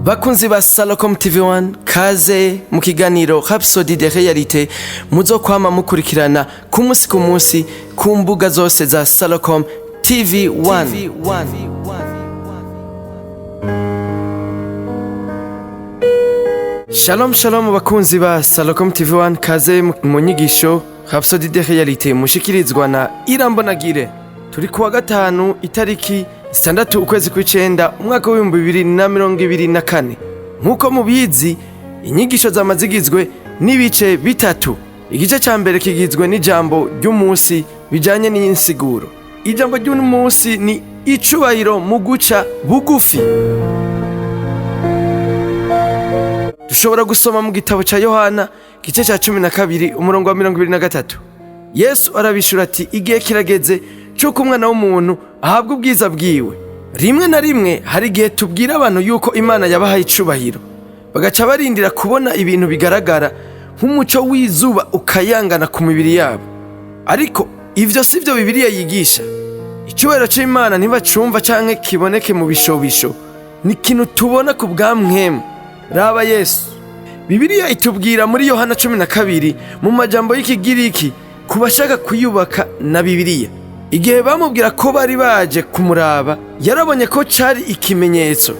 Bakunzi ba Salocom TV1, kaze mu kiganiro Rhapsody de Réalité muzokwama mukurikirana ku munsi ku munsi ku mbuga zose za Salocom TV1. Shalom shalom, bakunzi ba Salocom TV1, kaze mu nyigisho Rhapsody de Réalité mushikirizwa na Irambonagire. Turi kuwa gatanu, itariki 6 ukwezi kw'icenda, umwaka w'2024. Nk'uko mubizi, inyigisho zama zigizwe n'ibice bitatu. Igice ca mbere kigizwe n'ijambo ry'umunsi bijanye n'insiguro. Ijambo ry'umunsi ni icubahiro mu guca bugufi. Dushobora gusoma mu gitabo ca Yohana, igice ca 12, umurongo wa 23. Yesu arabishura ati: "Igihe kirageze c'uko umwana w'umuntu ahabwa ubwiza bwiwe." Rimwe na rimwe hari igihe tubwira abantu yuko Imana yabahaye icubahiro, bagaca barindira kubona ibintu bigaragara nk'umuco w'izuba ukayangana ku mibiri yabo. Ariko ivyo si vyo Bibiliya yigisha. Icubahiro c'Imana ntibacumva canke kiboneke mu bishobisho, ni ikintu tubona ku bwa mpwemu. Raba Yesu. Bibiliya itubwira muri Yohana 12 mu majambo y'Ikigiriki ku bashaka kuyubaka na Bibiliya. Igihe bamubwira ko bari baje kumuraba, yarabonye ko cari ikimenyetso.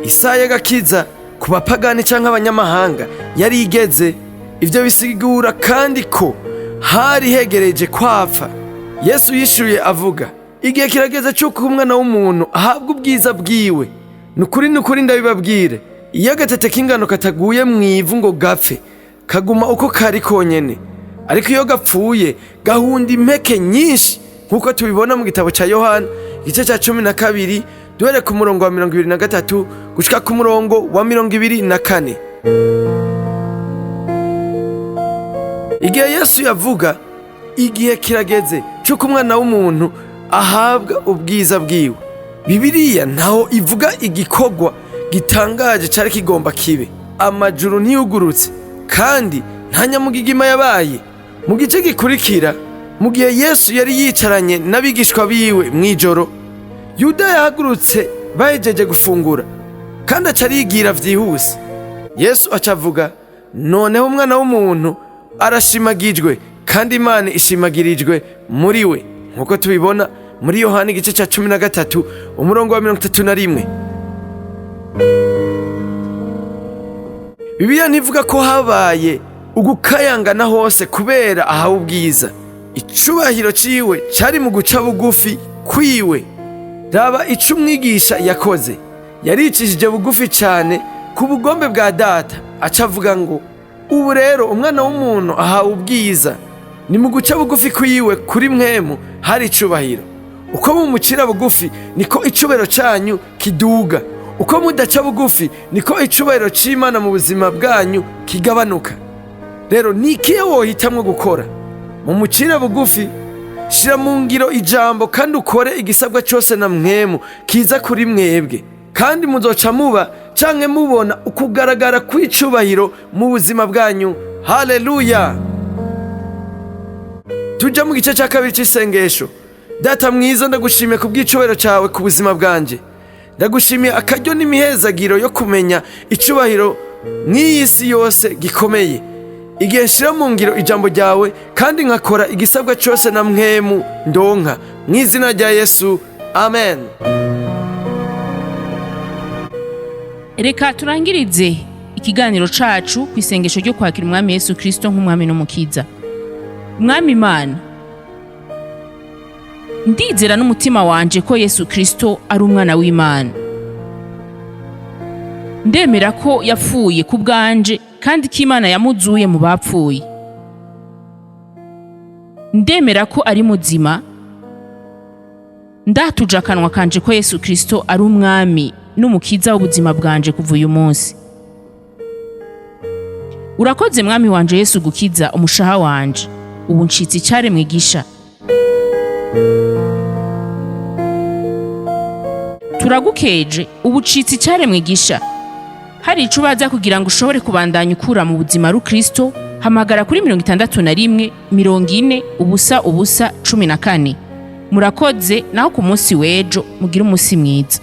Isaha y'agakiza ku bapagani canke abanyamahanga yari igeze. Ivyo bisigura kandi ko hari hegereje kwapfa. Yesu yishuye avuga: "Igihe kirageze c'uko umwana w'umuntu ahabwa ubwiza bwiwe. Nukuri nukuri ndabibabwire, iyo agatete k'ingano kataguye mu ivu ngo gapfe, kaguma uko kari konyene, ariko iyo gapfuye gahunda impeke nyinshi." Nk'uko tubibona mu gitabo ca Yohana, igice ca 12, duhere ku murongo wa 23 gushika ku murongo wa 24. Igihe Yesu yavuga: "Igihe kirageze c'uko umwana w'umuntu ahabwa ubwiza bwiwe", Bibiliya ntaho ivuga igikorwa gitangaje cari kigomba kibe. Amajuru ntiyugurutse kandi nta nyamugigima yabaye. Mu gice gikurikira, mu gihe Yesu yari yicaranye n'abigishwa biwe mw'ijoro, Yuda yahagurutse bahejeje gufungura kandi aca arigira vyihuse. Yesu aca avuga: "Noneho umwana w'umuntu arashimagijwe, kandi Imana ishimagirijwe muri we." Nk'uko tubibona muri Yohana, igice ca 13, umurongo wa 31. Bibiliya ntivuga ko habaye ugukayangana hose kubera ahawe ubwiza. Icubahiro ciwe cari mu guca bugufi kwiwe. Raba ico umwigisha yakoze. Yaricishije bugufi cane ku bugombe bwa Data, aca avuga ngo: "Ubu rero umwana w'umuntu ahawe ubwiza." Ni mu guca bugufi kwiwe kuri mwemu hari icubahiro. Uko mumucira bugufi niko icubahiro canyu kiduga. Uko mudaca bugufi niko icubahiro c'Imana mu buzima bwanyu kigabanuka. Rero ni ikihe wohitamwo gukora? Mumucire bugufi, shira mu ngiro ijambo kandi ukore igisabwa cose na mwemu kiza kuri mwebwe, kandi muzoca muba canke mubona ukugaragara kw'icubahiro mu buzima bwanyu. Haleluya! Tuja mu gice cya kabiri cy'isengesho. Data mwiza, ndagushimiye ku bw'icubahiro cyawe ku buzima bwanje. Ndagushimiye akaryo n'imihezagiro yo kumenya icubahiro mw'iyi si yose gikomeye. Igihe nshira mu ngiro ijambo ryawe kandi nkakora igisabwa cyose na mwemu ndonka, mu izina rya Yesu, amen. Reka turangirize ikiganiro cacu ku isengesho ryo kwakira Umwami Yesu Kristo nk'Umwami n'Umukiza. Mwami Imana, ndizera n'umutima wanje ko Yesu Kristo ari umwana w'Imana. Ndemera ko yapfuye ku bwanje kandi ko Imana yamuzuye mu bapfuye. Ndemera ko ari muzima. Ndatuje akanwa kanje ko Yesu Kristo ari Umwami n'Umukiza w'ubuzima bwanje kuva uyu munsi. Urakoze, Mwami wanje Yesu, gukiza umushaha wanje. Ubu ncitse icaremwe gisha. Turagukeje, ubu ucitse icaremwe gisha. Hari ico ubaza kugira ngo ushobore kubandanya ukura mu buzima rukristo, hamagara kuri 61 40 0 0 14. Murakoze, naho ku munsi w'ejo mugire umunsi mwiza.